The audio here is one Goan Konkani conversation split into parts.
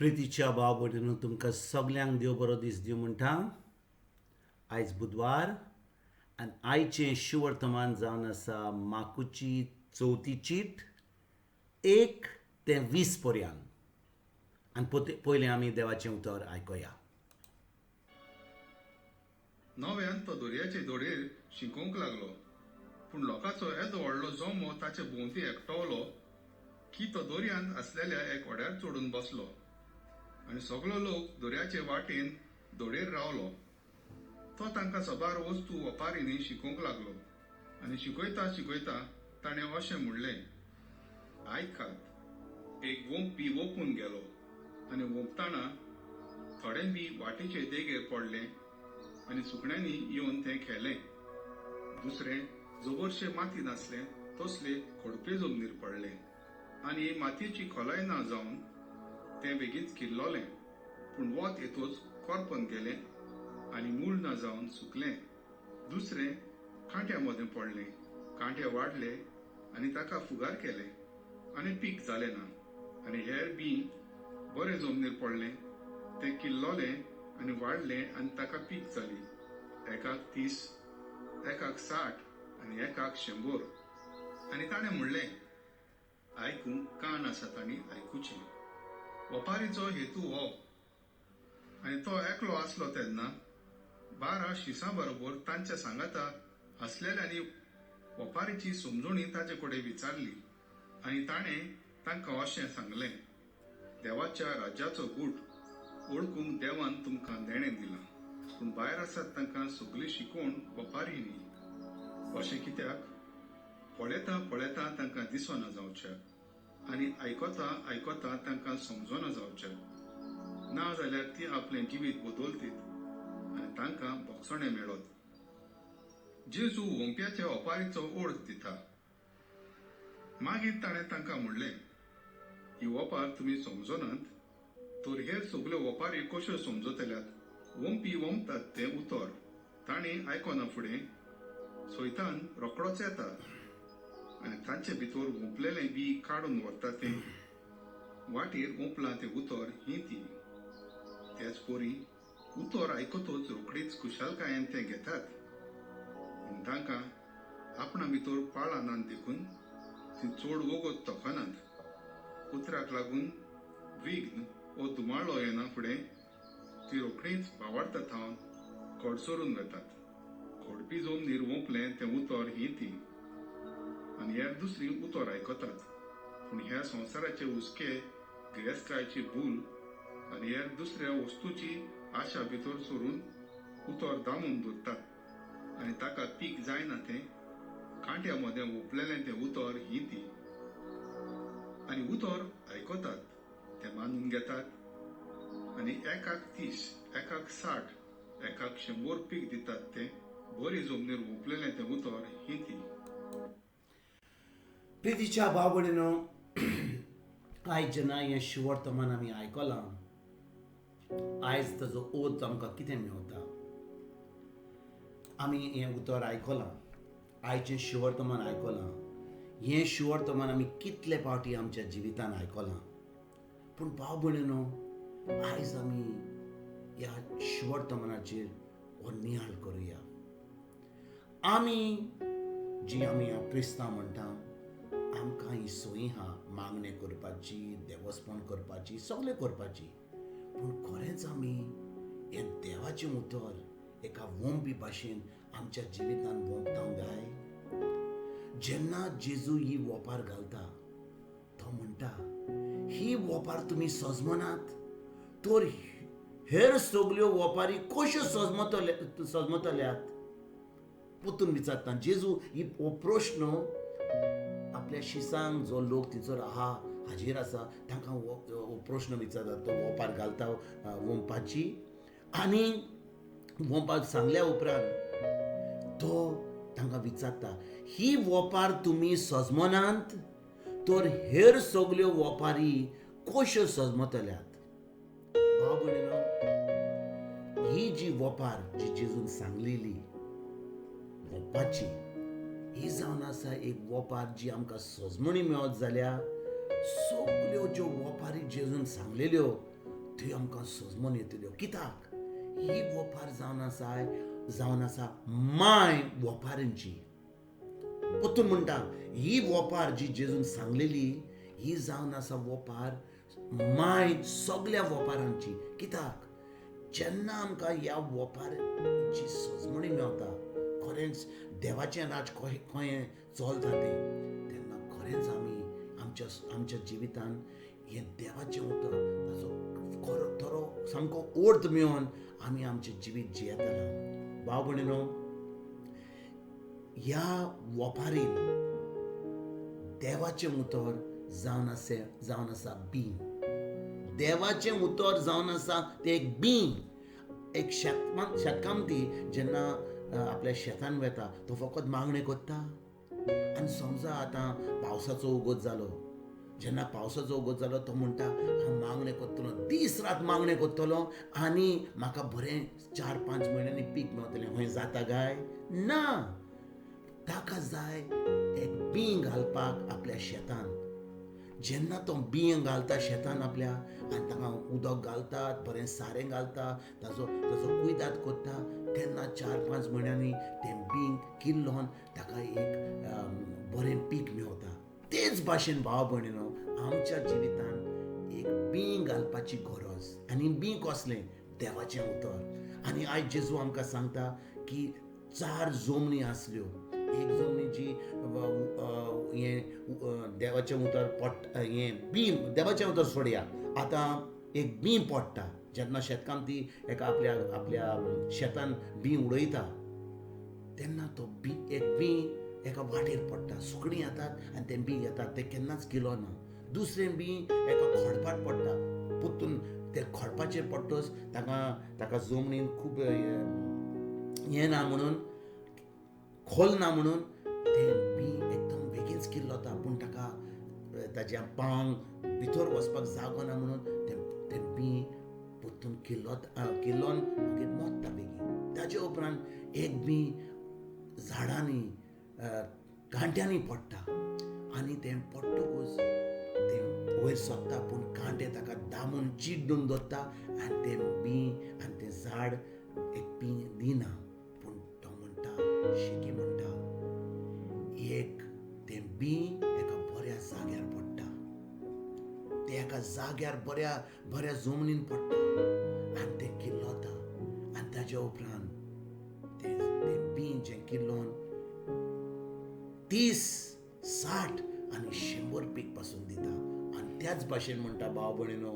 प्रितीच्या भाव भयणींनो, तुमकां सगल्यांक देव बरो दीस दिवं म्हणटा. आयज बुधवार आनी आयचें शुवर्तमान जावन आसा माकुची चवथी चीट 1 ते 20 पर्यंत. आनी पयलें आमी देवाचें उतर आयकुया. नव्यान तो दर्याचे धडेर शिकोवंक लागलो, पूण लोकांचो येदो व्हडलो जमो ताचे भोंवती एकटवलो की तो दर्यांत आसलेल्या एक व्हड्यार चडून बसलो आनी सगलो लोक दर्याचे वाटेन धडेर रावलो. तो तांकां सबार वस्तू वपारींनी शिकोवंक लागलो आनी शिकयता शिकयता ताणें अशें म्हणलें, आयकात, एक वोंपी वोंपून गेलो आनी वोंपतना थोडें बी वाटेचे देगेर पडलें आनी सुकण्यांनी येवन तें खेलें. दुसरें जबरशें माती नासलें तसले खडपे जमनीर पडलें आनी मातयेची खोलाय ना जावन तें बेगीच किल्लोलें, पूण वत येतोच करपन गेलें आनी मूळ ना जावन सुकलें. दुसरें कांट्या मदें पडलें, कांटे वाडले आनी ताका फुगार केलें आनी पीक जालें ना. आनी हेर बी बरें जमनीर पडलें, तें किल्लोलें आनी वाडलें आनी ताका पीक जाली, एकाक 30, एकाक 60 आनी एकाक 100. आनी ताणें म्हणलें, आयकूंक कान आसा तांणी आयकुचें. वपारीचो हेतू हो. आनी तो एकलो आसलो तेन्ना 12 शिसां बरोबर तांच्या सांगाता आसलेल्यांनी वपारीची समजणी ताचे कडेन विचारली आनी ताणें तांकां अशें सांगलें, देवाच्या राज्याचो गूट वळखूंक देवान तुमकां देणें दिलां, पूण भायर आसात तांकां सगली शिकोवण वपारी न्ही. अशें कित्याक? पळयता पळयता तांकां दिसना जावच्याक आनी आयकता आयकता तांकां समजना जावच्याक, ना जाल्यार ती आपलें जिवीत बदलतीत आनी तांकां भोगसणें मेळत. जेजू वोंप्याच्या ओपारीचो ओळख दिता. मागीर ताणें तांकां म्हणलें, ही ओपार तुमी समजनात तर हेर सगल्यो ओपारी कश्यो समजतल्यात? वोंपी वोंपतात तें उतर तांणी आयकना फुडें सैतान रोकडोच येता आनी तांचे भितर वोंपलेलें बी काडून व्हरता. तें वाटेर वोंपलां तें उतर ही ती. तेच परी उतर आयकतच रोखडीच खुशालकायेन तें घेतात, पूण तांकां आपणा भितर पाळां नात देखून ती चड वगत तोखनात. उतराक लागून विघ्न वो धुमाळो येना फुडें ती रोखडीच बावाडता थावन कडसरून वेतात. खडपी जमनीर वोंपलें तें उतर ही ती आनी हेर दुसरी उतर आयकतात, पूण ह्या संवसाराचे हुस्के, गिरेस्तकायेची भूल आनी हेर दुसऱ्या वस्तूची आशा भितर सरून उतर दामून दवरतात आनी ताका पीक जायना. तें कांट्या मदें वोंपलेलें तें उतर ही ती. आनी उतर आयकतात, तें मानून घेतात आनी एकाक 30, एकाक 60, एकाक 100 पीक दितात. तें बरी जमनीर वोंपलेलें तें उतर ही ती. प्रितीच्या भाव भयणीनो, आयज जेन्ना हें शुवर्तमान आमी आयकलां, आयज ताजो ओत आमकां कितें मेवता? आमी हें उतर आयकलां, आयचें शुवर्तमान आयकलां. हें शुवर्तमान आमी कितले फावटी आमच्या जिवितान आयकलां, पूण भाव भयणीनो, आयज आमी ह्या शुवर्तमानाचेर हो नियाळ करुया. आमी जी आमी क्रिस्तांव म्हणटा, आमकां ही सोयी आहा मागणें करपाची, देवस्पण करपाची, सगळें करपाची, पूण खरेंच आमी हें देवाचें उतर एका वोंपी भाशेन आमच्या जिवितान वोंपता काय? जेन्ना जेजू ही वोपार घालता, तो म्हणटा, ही वोपार तुमी सजमनात तर हेर सगल्यो वोपारी कश्यो सजमतल्यात? परतून विचारता जेजू ही हो प्रश्न आपल्या शिसांक, जो लोक थंयसर आहा, हाजीर आसा, तांकां हो प्रश्न विचारता. तो वोपार घालता वोंपाची आनी वोंपाक सांगल्या उपरांत तो तांकां विचारता, ही वोपार तुमी सजमनात तर हेर सगल्यो वोपारी कश्यो सजमतल्यात? भाव भयणीनो, ही जी वोपार जी जेजून सांगलेली वोपाची, ही जावन आसा एक वोपार जी आमकां सजमणी मेळत जाल्यार सगल्यो ज्यो वोपारी जेजून सांगलेल्यो त्यो आमकां सजमून येतल्यो. कित्याक ही वोपार जावन आसा माय वोपारांची. परतून म्हणटा, ही वोपार जी जेजून सांगलेली ही जावन आसा वोपार माय सगल्या वोपारांची. कित्याक जेन्ना आमकां ह्या वोपाराची सजमणी मेवता, खरेंच देवाचें राज खंय चलता तें, तेन्ना खरेंच आमी आमच्या जिवितान हें देवाचें उतर ताचो खरो थरो सामको अर्थ मेळोवन आमी आमचें जिवीत जियेतले. भाव भयणीनो, ह्या वोपारीन देवाचें उतर जावन आसा बीं. देवाचें उतर जावन आसा तें एक बीं. एक शेतकामती जेन्ना आपल्या शेतान वेता तो फकत मागणें करता. आनी समजा आतां पावसाचो उगोत जालो, जेन्ना पावसाचो उगोत जालो तो म्हणटा हांव मागणें करतलो, दीस रात मागणें करतलो आनी म्हाका बरें 4-5 म्हयन्यांनी पीक मेवतलें. खंय जाता काय ना. ताका जाय एक बीं घालपाक आपल्या शेतान. जेन्ना तो बीं घालता शेतान आपल्या आनी ताका उदक घालतात, बरें सारें घालता, ताजो कुयदाद करता, तेन्ना 4-5 म्हयन्यांनी तें बीं किल्लोन ताका एक बरें पीक मेवता. तेच भाशेन भाव भयणीनो, आमच्या जिवितान एक बीं घालपाची गरज. आनी बीं कसलें? देवाचें उतर. आनी आयज जेजू आमकां सांगता की 4 जमनी आसल्यो. एक जमनी जी हें देवाचें उतर पडटा, हें बीं देवाचें उतर सोडया, आतां एक बीं पडटा. जेन्ना शेतकामती एका आपल्या आपल्या शेतान बीं उडयता तेन्ना तो बीं एक बीं एका वाटेर पडटा, सुकणीं येतात आनी तें बीं घेतात, तें केन्नाच किलो ना. दुसरें बीं एका खडपाट पडटा, परतून तें खडपाचेर पडटच ताका जमनीन खूब हें ना म्हणून, खोल ना म्हणून तें बीं एकदम बेगीनच किल्लता, पूण ताका ताज्या पांग भितर वचपाक जागो ना म्हणून तें बीं परतून किल्लोन मागीर मोत्ता बेगीन. ताजे उपरांत एक बीं झाडांनी कांट्यांनी पडटा आनी तें पडटकूच तें वयर सोदता, पूण कांटे ताका दामून चिड्डून दवरता आनी तें बीं आनी तें झाड एक बीं दिना. पूण तो म्हणटा, शेकी म्हणटा, एक तें बीं एका बऱ्या जाग्यार पडटा, तें एका जाग्यार बऱ्या बऱ्या जमनीन पडटा आनी तें किल्लता. आनी ताज्या उपरांत तें बीं जें किल्लोन 30, 60 आनी 100 पीक पासून दिता. आनी त्याच भाशेन म्हणटा भाव भयणीनो,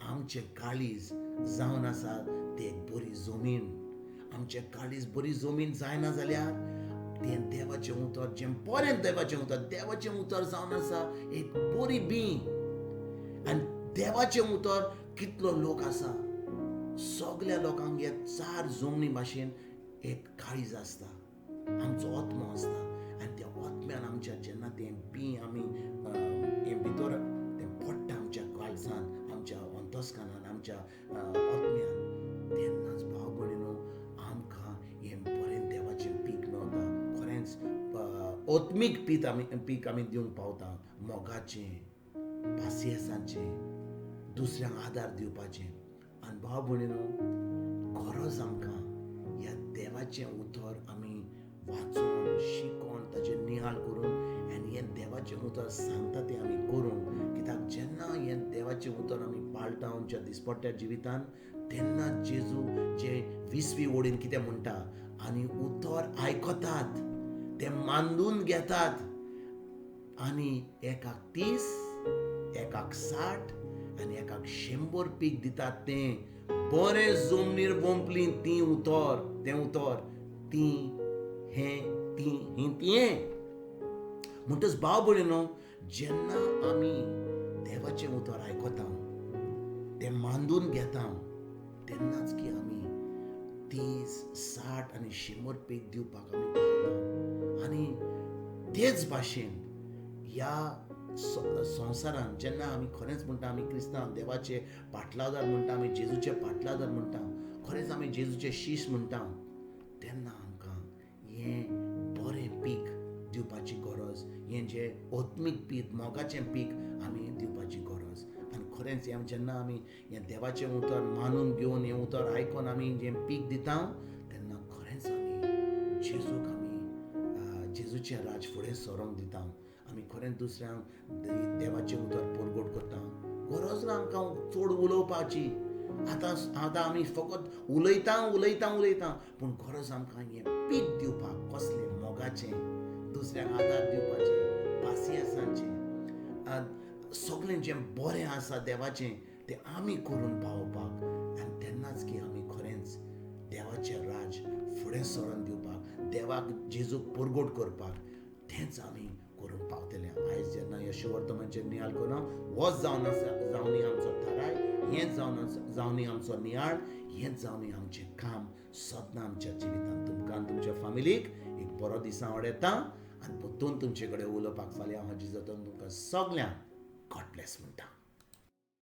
आमचें काळीज जावन आसा तें एक बरी जमीन. आमचें काळीज बरी जमीन जायना जाल्यार तें देवाचें उतर, जें बरें देवाचें उतर, देवाचें उतर जावन आसा एक बरी बीं. आनी देवाचें उतर कितलो लोक आसा, सगल्या लोकांक हे 4 जमनी भाशेन एक काळीज आसता, आमचो आत्मो आसता. आनी त्या आत्म्यान आमच्या जेन्ना तें बीं आमी हें भितर तें पडटा आमच्या काळजान, आमच्या अंतस्कानान, आमच्या आत्म्यान, तेन्नाच भाव भयणीनो आमकां हें बरें देवाचें पीक मेवता. खरेंच आत्मीक पीक आमी दिवंक पावता, मोगाचें, पासियेसाचें, दुसऱ्यांक आदार दिवपाचें. आनी भाव भयणीनो, गरज आमकां ह्या देवाचें उतर आमी वाचून, शिकोन, ताचेर निहाळ करून आनी हें देवाचें उतर सांगता तें आमी करूंक. कित्याक जेन्ना हें देवाचें उतर आमी पाळटा आमच्या दिसपट्ट्या जिवितान, तेन्ना जेजू जे 20वी ओडीन कितें म्हणटा, आनी उतर आयकतात, तें मानून घेतात आनी एकाक 30, एकाक 60 आनी एकाक 100 पीक दितात. तें बरें जमनीर वोंपली तीं उतर, तें उतर तीं हें तीं हीं तें. म्हणटच भाव भयणीनो, जेन्ना आमी देवाचें उतर आयकता, तें मानून घेता, तेन्नाच की आमी 30, 60 आनी 100 पीक दिवपाक आमी पावता. आनी तेच भाशेन ह्या संवसारान जेन्ना आमी खरेंच म्हणटा आमी क्रिस्तांव देवाचे पाटलादार म्हणटा, आमी जेजूचे पाटलादार म्हणटा, खरेंच आमी जेजूचे शीश म्हणटा, तेन्ना आमकां हें बरें पीक दिवपाची गरज, हें जें आत्मीक पीक, मोगाचें पीक आमी दिवपाची गरज. आनी खरेंच हें जेन्ना आमी हें देवाचें उतर मानून घेवन हें उतर आयकोन आमी जें पीक दिता तेन्ना खरेंच आमी जेजूक आमी जेजूचें राज फुडें सरोंक दिता. आमी खरेंच दुसऱ्यांक देवाचें उतर परगट करता. गरज ना आमकां चड उलोवपाची. आतां आतां आमी फकत उलयता उलयता उलयता, पूण गरज आमकां हें पीक दिवपाक, कसलें मोगाचें, दुसऱ्यांक आदार दिवपाचें, पासियेंसाचें, सगळें जें बरें आसा देवाचें तें आमी करून पावोवपाक. आनी तेन्नाच की आमी खरेंच देवाचें राज फुडें सरून दिवपाक, देवाक जेजूक परगट करपाक तेंच आमी करूंक पावतले. आयज जेन्ना यशोवर्तमानचेर नियाळ करूं, होच जावन आसा जावनी आमचो थाराय, हेंच जावन जावनी आमचो नियाळ, हेंच जावनी आमचें काम सदां आमच्या जिवितांत. तुमकां आनी तुमच्या फामिलीक एक बरो दीस हांव वाडयता आनी परतून तुमचे कडेन उलोवपाक फाल्यां हांव हाजीर जाता. तुमकां सगल्यांक गॉड ब्लेस म्हणटा.